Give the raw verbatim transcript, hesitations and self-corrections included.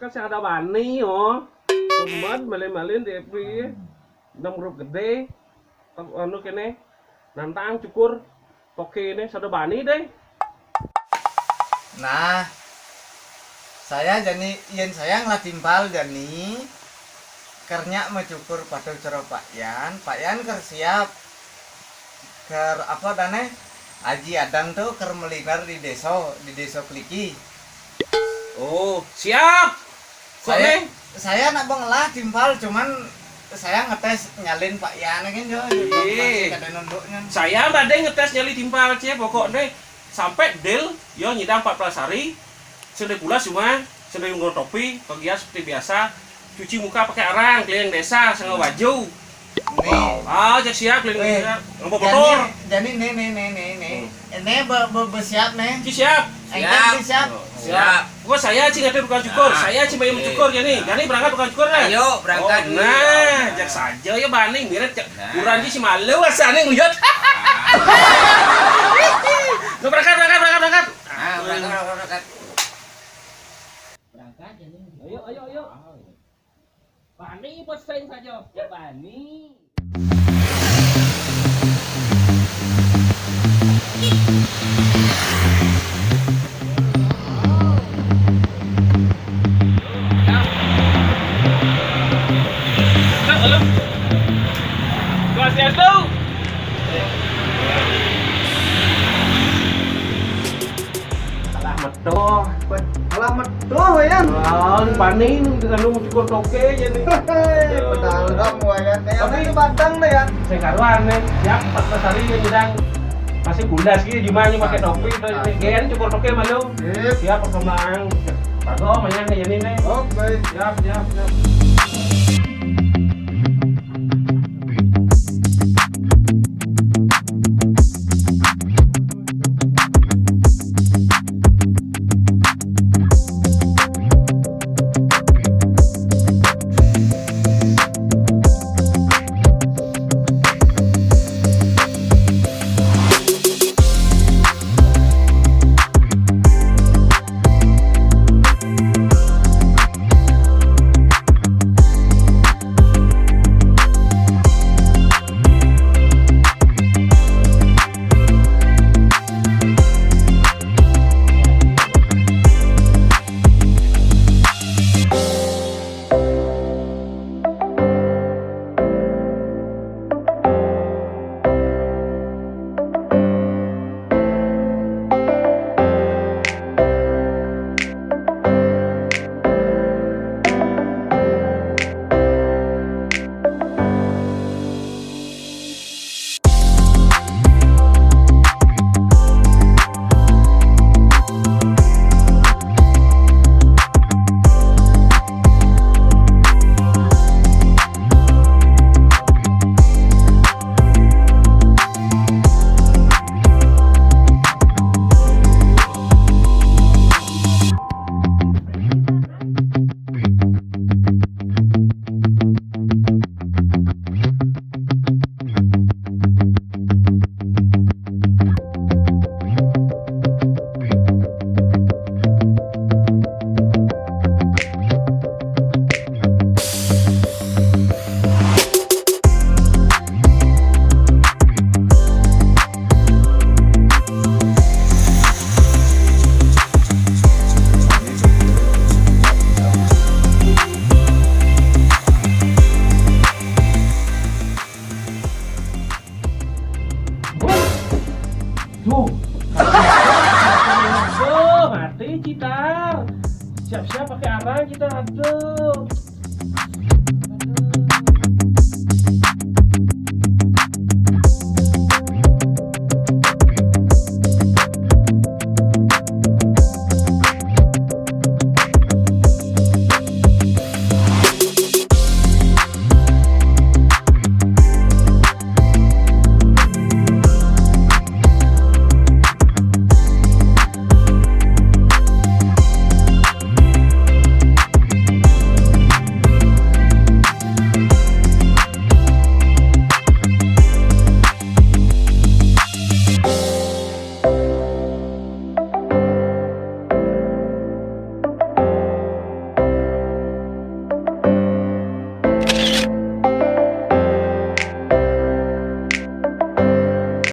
Kan sing ada bani, oh. Umat malin-malin depi. Nang grup gedé. Anu kéné. Nantang cukur. Toké né sada bani deh. Nah, saya jani, yén saya ngelah timpal jani, keur nya mah cukur patuh cara Pak Yan. Pak Yan keur siap. Keur apa dané? Aji Adang tuh keur meliner di désa, di désa Kliki. Oh, siap. Kok, saya, Neng? Saya nak ngelah timpal, cuman saya ngetés nyalin Pak Yan kan, Jo. Iya. Masih kada nunduknya. Saya badé ngetés nyalin timpal, Cé. Pokoknya sampai deal, yo nyidang empat belas hari, sendiri pula semua, sendiri nggo topi, kegiatan seperti biasa, cuci muka pakai arang, keliling desa, sangga baju. Nih. Ah, cek siap, keliling desa, nggo motor. Jani, jani, nih, nih, nih, nih, nih. Hmm. Ini be, be, be siap, nih. Ci siap. Engkau siap. Siap. Pokok saya cing ada tukang cukur, saya cing bayar cukur, jani. Jani berangkat tukang cukur, nih. Ayo, berangkat. Oh, nah, jak saja ya bani, mirip cek. Nah. Kurang ci si malu asane ngeliat. Nah, berangkat, berangkat, berangkat, berangkat. Ah, berangkat, berangkat, berangkat. Berangkat, jani. Ayo, ayo, ayo. Bani pesan saja. Ya, bani. Halo. Swastiastu. Alah metuh. Alah metuh, Yan. Ah, paning, anu cukur toké aja nih. Pedalem, Wayan. Tapi ini Padang nih, Yan. Saya karuan nih. Siap, pas hari ini bilang masih bundas gitu, gimana pakai topi tuh. Ini cukur toké malu. Siap, perkembangan. Bagus, mainan kayak ini nih. Oke. Siap, siap, siap. Tuh. Tuh, mati citar. Siap-siap pakai arang kita, aduh.